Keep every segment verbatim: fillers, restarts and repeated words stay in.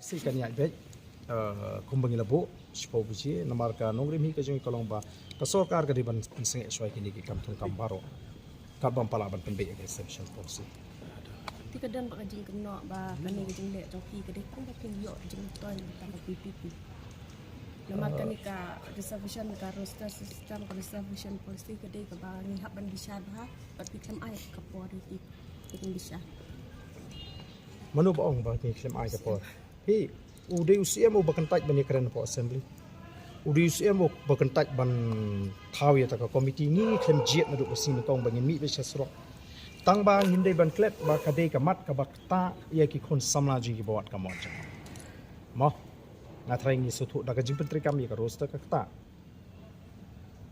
Shi kan ïaid beit, eh, kumba ngi la buh shiphew baje, namar ka nongrim hi ka jong ngi ka long ba ka sorkar ka dei ban pynsangeh shuwa ïa kine ki kam thong kam baroh. Katba ym pat lah ban pynbeit ïa ka reservation policy. Te ka don bad ka jingkynnoh ba kane ka jingleh jong phi ka dei kumba phin ïoh jingmyntoi na ka bynta ka VPP. Namar kane ka reservation, ka roster system, ka reservation policy ka dei kaba ngi hap ban bishar bha, bad phi khlem ai ka por ïa phi ban bishar. Mano ba ong ba ngi khlem ai ka por? Hi, u dei u CM uba kyntait ban ïakren hapoh assembly. U dei u CM uba kyntait ban thaw ïa kata ka committee. Ngi khlem jied naduh ka sngi nyngkong ba ngin mih beit sha surok. Tang ba ngim dei ban klet ba ka dei ka mat kaba ktah ïa ki khun samla jong ngi kiba wad ka mon jong ngi. Mo, nga tharai ngi sngewthuh da ka jingpyntreikam ïa ka roster ka ktah.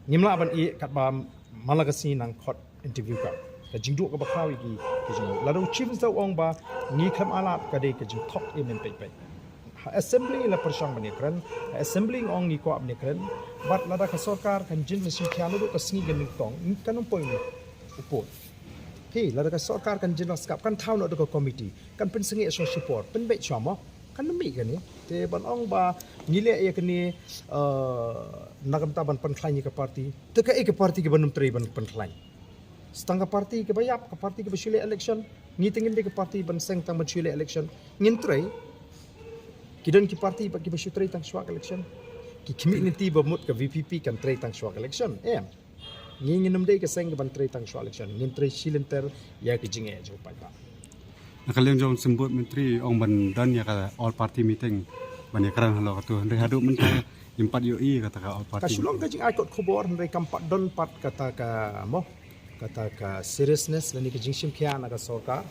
Ngim lah ban ïeh katba man la ka sngi nang khot interview kam. Ka jingduh kaba khraw ïa ki, ki jingduh. Lada u Chief Minister u ong ba ngi khlem ai lad ka dei ka jingthok ïa men peit peit. Ha assembly la pyrshang ban ïakren, ha assembly nga ong ngi kwah ban ïakren. Bad lada ka sorkar kan jin la shim khia naduh ka sngi ka nyngkong, kan ym poi u pud. Phi, lada ka sorkar kan jin la skap, kan thaw naduh ka committee, kan pynsangeh shuwa shipor, pynbeit shuwa mo. Kan ym mih kane. Te ban ong ba ngi leh ïa kane, eh, na ka bynta ban pynkhlaiñ ïa ka party. Te kaei ka party kaba nym trei ban pynkhlaiñ? Sa tang ka party kaba ïap, ka party kaba shu leh election. Ngi te ngim dei ka party ban seng tang ban shu leh election. Ngin trei. Ki don ki party bad kiba shu trei tang shuwa ka election. Ki khmih lynti ba mut ka VPP kan trei tang shuwa ka election. Em. Ngi ngin ym dei ka seng kaban trei tang shuwa election. Ngin trei shi lynter ïa ka jingeh jong u paidbah. Na ka liang jong u symbud myntri ong ban don ïa ka all party meeting ban ïakren halor katu, hynrei haduh mynta ngim pat ïohi ïa kata ka all party. Ka shu long ka jingai kot khubor, hynrei kam pat don pat kata ka mo, kata ka seriousness lane ka jingshim khia na ka sorkar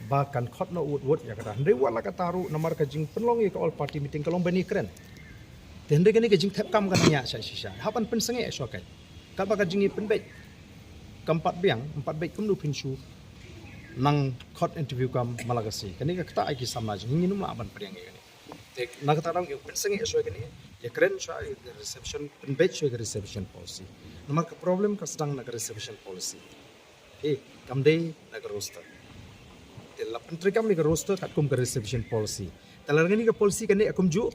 ba kan khot noh wut wut ïa kata. Hynrei wat la kata ruh namar ka jingpynlong ïa ka all party meeting ka long ban ïakren. Te hynrei kane ka jingthep kam ka nang ïa sha shisha. Hap ban pynsangeh shuwa kai. Katba ka jingïapynbeit kam pat biang, ym pat beit kumno phin shu nang khot interview kam man la ka sngi. Kane ka ktah ïa ki samla jong ngi, ngin ym lah ban pdiang ïa kane. Te na kata daw ngi pynsangeh shuwa kane, ïakren shuwa ïa ka reservation, pynbeit shuwa ïa ka reservation policy. Namar ka problem ka sdang na ka reservation policy. He, kam dei na ka roster. Te la pyntreikam ïa ka roster katkum ka reservation policy. Te lada kane ka policy kane kumjuh,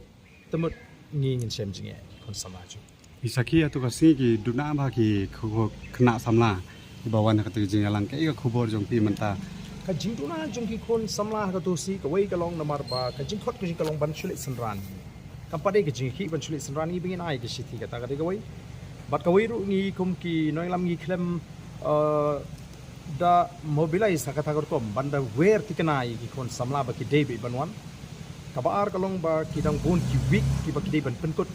te mut ngi ngin shem jingeh ki khun samla jong ngi. Ki sakhi ïa tu ka sngi ki duna ba ki khu-, khynnah samla kiba wan ha kata ka jingïalang, kaei ka khubor jong phi mynta? Ka jingduna jong ki khun samla ha katu ka sngi kawei ka long namar ba ka jingkhot ka jong ngi ka long ban shu leit synran. Kam pat dei ka jingkhih ban shu leit synran, ngi ba ngin ai ka shithi kata ka dei kawei. Bad kawei ruh ngi kum ki nongïalam ngi khlem, eh, da mobilize ha kata ka rukom ban da wer thikna ïa ki khun samla ba ki dei beit ban wan. Kaba ar ka long ba ki dang bun ki week kiba ki dei ban pynkut,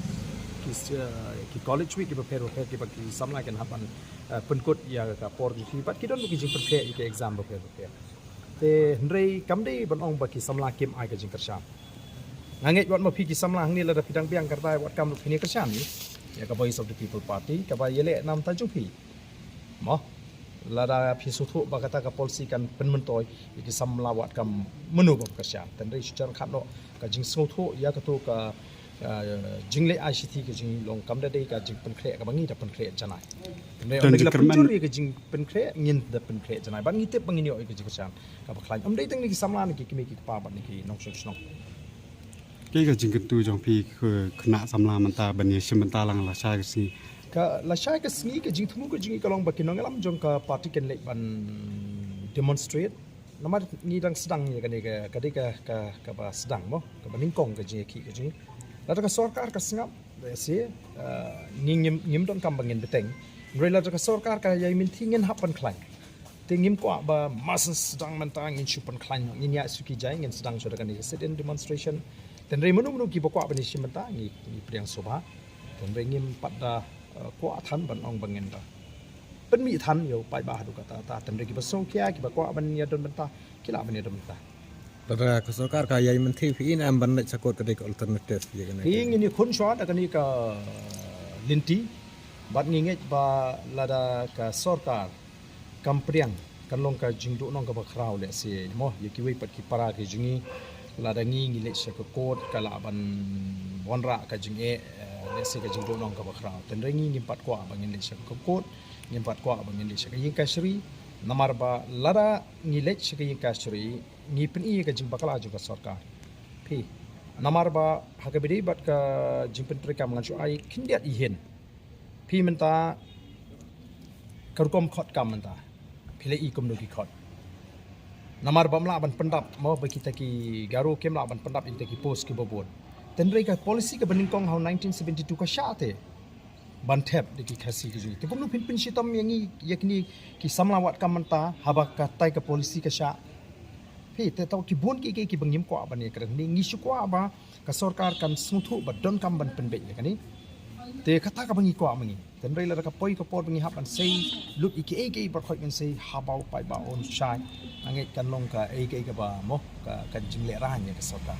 ki, eh, ki college week kiba pher ba pher kiba ki samla kin hap ban, eh, pynkut ïa ka por jong ki, bad ki don ki jingpynkhreh ïa ki exam ba pher ba pher. Te hynrei kam dei ban ong ba ki samla kim ai ka jingkyrshan. Nga ngeit wat ma phi ki samla hangne lada phi dang biang ka rai wat kam ruh phin ïa kyrshan ïa ka Voice of the People Party kaba ïaleh na bynta jong phi. Mo, lada phi sngewthuh ba kata ka policy kan pynmyntoi ïa ki samla wat kam mynno ba kyrshan. Te hynrei shu jan khat noh ka jingsngewthuh ïa katu ka, eh, jingleh ai shithi ka jinglong, kam da dei ka jingpynkhreh kaba ngi da pynkhreh janai. Te hynrei ong da la pynjur ïa ka jingpynkhreh, ngin da pynkhreh janai. Bad ngi tip ba ngin ïoh ïa ka jingkyrshan kaba khlaiñ. Ym dei tang na ki samla, na ki kmie ki kpa bad na ki nongshong shnong. Kaei ka jingkyntu jong phi ki khynnah samla mynta ban ïashim bynta lang lashai ka sngi? Ka lashai ka sngi ka jingthmu ka jong ngi ka long ba ki nongïalam jong ka party kin leit ban demonstrate. Namar ngi dang sdang ïa kane ka, ka dei ka, ka, kaba sdang mo, kaba nyngkong ka jingïakhih ka jong ngi. Lada ka sorkar ka sngap, lehse, eh, ngi ngim, ngim donkam ba ngin bteng. Hynrei lada ka sorkar ka ïai mynthi ngin hap ban khlaiñ. Te ngim kwah ba mar syn sdang mynta ngin shu pynkhlaiñ, ngin ïaid suki jai, ngin sdang shuwa da kane ka sit-in demonstration. Te hynrei mynno mynno kiba kwah ban ïashim bynta, ngi, ngi pdiang sngewbha. Te hynrei ngim pat da, eh, kwah than ban ong ba ngin da pynmih than ïa u paidbah haduh katta katta. Te hynrei kiba sngewkhia, kiba kwah ban ïadon bynta, ki lah ban ïadon bynta. Lada ka sorkar ka ïai mynthi phi, ngin ym ban leit sha kot, ka dei ka alternative ïa kane. Hi, ngin ïakhun shuwa da kane ka lynti. Bad ngi ngeit ba lada ka sorkar kam pdiang, kan long ka jingduhnong kaba khraw lehse mo ïa kiwei pat ki para ki jong ngi. Lada ngi, ngi leit sha ka kot ka lah ban wanrah ka jingeh, eh, lehse ka jingduhnong kaba khraw. Te hynrei ngi ngim pat kwah ba ngin leit sha ka kot, ngim pat kwah ba ngin leit sha ka ïing kashari. Namar ba lada ngi leit sha ka ïing kashari, ngi pyni ïa ka jingbakla jong ka sorkar. Phi, Namar ba ha kaba ïadei bad ka jingpyntreikam ngan shu ai khyndiat i hint. Phi mynta ka rukom khot kam mynta phi la i kumno ki khot. Namar ba ym lah ban pyndap mo ba kita ki Garo kim lah ban pyndap ïa kita ki post kiba bun. Tynrai ka policy kaba nyngkong ha u nineteen seventy-two ka shah te ban thep da ki Khasi ki jong ngi. Te kumno phin pynshitom ïa ngi ïa kine ki samla wad kam mynta haba katai ka policy ka shah. Phi te tau ki bun ki ki kiba ngim kwah ban ïa kren ngi shu kwah ba ka sorkar kan sngewthuh ba donkam ban pynbeit ïa kane. Te kata kaba ngi kwah ma ngi. Tynrai lada ka poi ka por ba ngi hap ban sei lut ïa kiei kiei baroh ngan sei haba u paidbah un shai. Nga ngeit kan long kaei kaei kaba mo ka kan jinglehrain ïa ka sorkar.